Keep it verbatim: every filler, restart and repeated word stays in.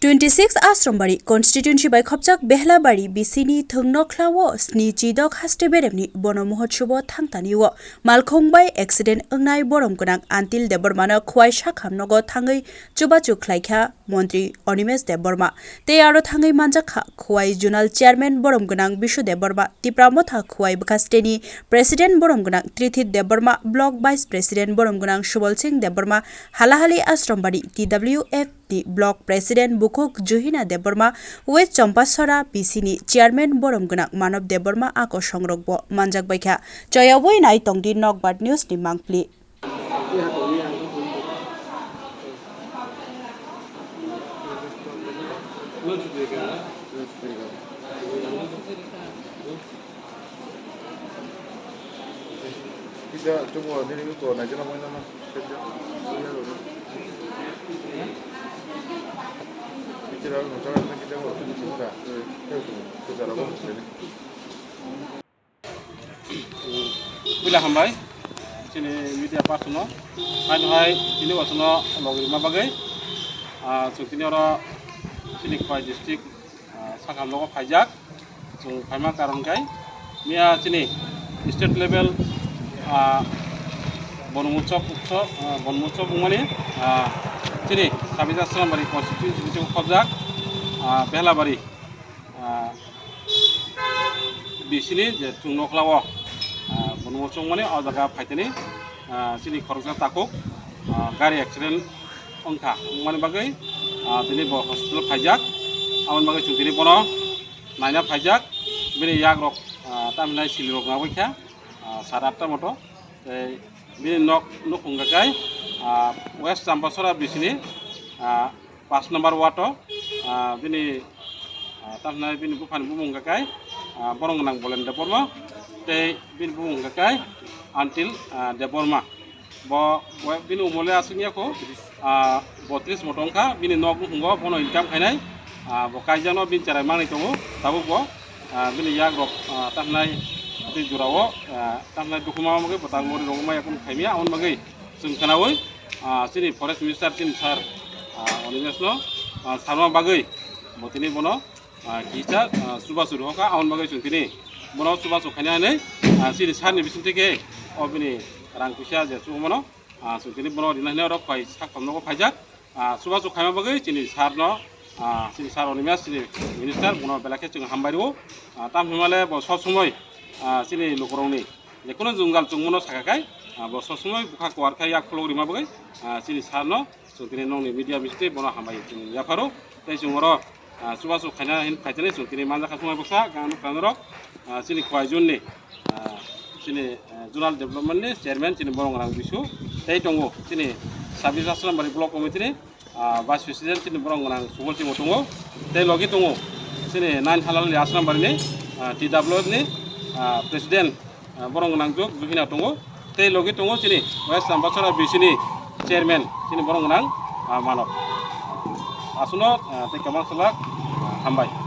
Twenty six Asrambari constituency bai khopjak Behlabari B C ni thwngnokhla o sni chidok haste beremni bono mohotsobo thangtani o malkhung bai accident wngnai borom gwnang Antil Debbarmano Khwai Sakham nogo thangwi chubachu khlaikha Montri Animesh Debbarma tei aro thangwi manjakha Khwai Zonal Chairman borom gwnang Bishu Debbarma, Tipra Motha Khwai Bwkhasteni President borom gwnang Trithit Debbarma, Block Vice President borom gwnang Subal Singh Debbarma, Halahali Asrambari T W F ni Block President Bukhuk Juhina Debbarma, West Champasora B C ni Chairman borom gwnang Manob Debbarma a kosongrokbo manjakbaikha. Choyabwi nai tongdi Nokbar News ni mangpli. Kisa chungo nini ko naikhe na moino na. Kisa nungsa na kisa ko chungo da. Kisa ko. Puila hambai chini media person no. Haino hai tini wasano logirima bagwi, ah, chwng tini oro chini Khwai district, ah, Sakham nogo phaijak. Chwng phaima karon khe miya chini state level, ah, Bonomotsob utsob, ah, Bonomotsob wngmani, ah, chini Sabita Srambari constituency bisingo khobjak, ah, Behlabari, ah, B C ni je thwngnokhla o, ah, Bonomotsob wngmani o jaga phaitani, ah, chini khoroksa takhuk, ah, gari accident wngkha, wngmani bagwi, ah, tini bo hospital phaijak. Aboni bagwi chwng tini bono naina phaijak, bini yak rok, ah, tamhinai sili rok nangwi kha, ah, sat atta moto. Tei bini nok nukhung hwnkhe kai, ah, West Champasora B C ni, ah, pash number ward o, ah, bini, ah, tamhinai bini buphani bumung hwnkhe kai, ah, borom gwnang Bolen Debbarma tei bini bumung hwnkhe kai Antil, ah, Debbarma. Bo, bo bini umole aswk ya kho, ah, botris moto wngkha, bini nok nukhungo bono income khainai, ah, bo kaijakno bini cherai manwi tongo, tabuk bo, ah, bini yak rok, ah, tamhinai tei jora o, ah, tamhinai dukhu ma bagwi bo tak lori rok ma yakung khaimya, aboni bagwi chwng khwnaui, ah, chini forest minister chini sir, ah, Animesh no, ah, sarma bagwi bo tini bono, ah, kisa, ah, chubachu rwkha, aboni bagwi chwng tini bono chubachu khaina hinwi, ah, chini sir ni bisingtwi khe o bini rang puisa je chubamano, ah, chwng tini bono rina hinwi oro Khwai Sakham nogo phaijak. Ah, chubachu khaima bagwi chini sir no, ah, chini sir Animesh chini minister bono belai khe chwng hambai rwo. Ah, tamhinmale bo sob somoi, ah, chini lukurokni jekunu jwngjal chwngmano sakha khai, ah, bo sob somoi bwkha kuar khai yak khulok rima bagwi, ah, chini sir no chwng tini nokni media bisingtwi bono hambai chwng yapharo. Tei chwng oro, ah, chubachu khaina hin phaitani chwng tini manjakha chwngma bwkha gang nukha norok, ah, chini Khwai zone ni, ah, chini, ah, zonal development ni chairman chini borom gwnang Bisu tei tongo chini Sabita Srambari block committee ni, ah, vice president chini borom gwnang Subal Singh bo tongo tei logi tongo chini nine Halali Asrambari ni, ah, T W F ni, ah, president, ah, borom gwnang Jug Juhina tongo tei logi tongo chini West Champasora B C ni chairman chini borom gwnang, ah, Manob. Asuno, ah, tei kwbang salak, ah, hambai.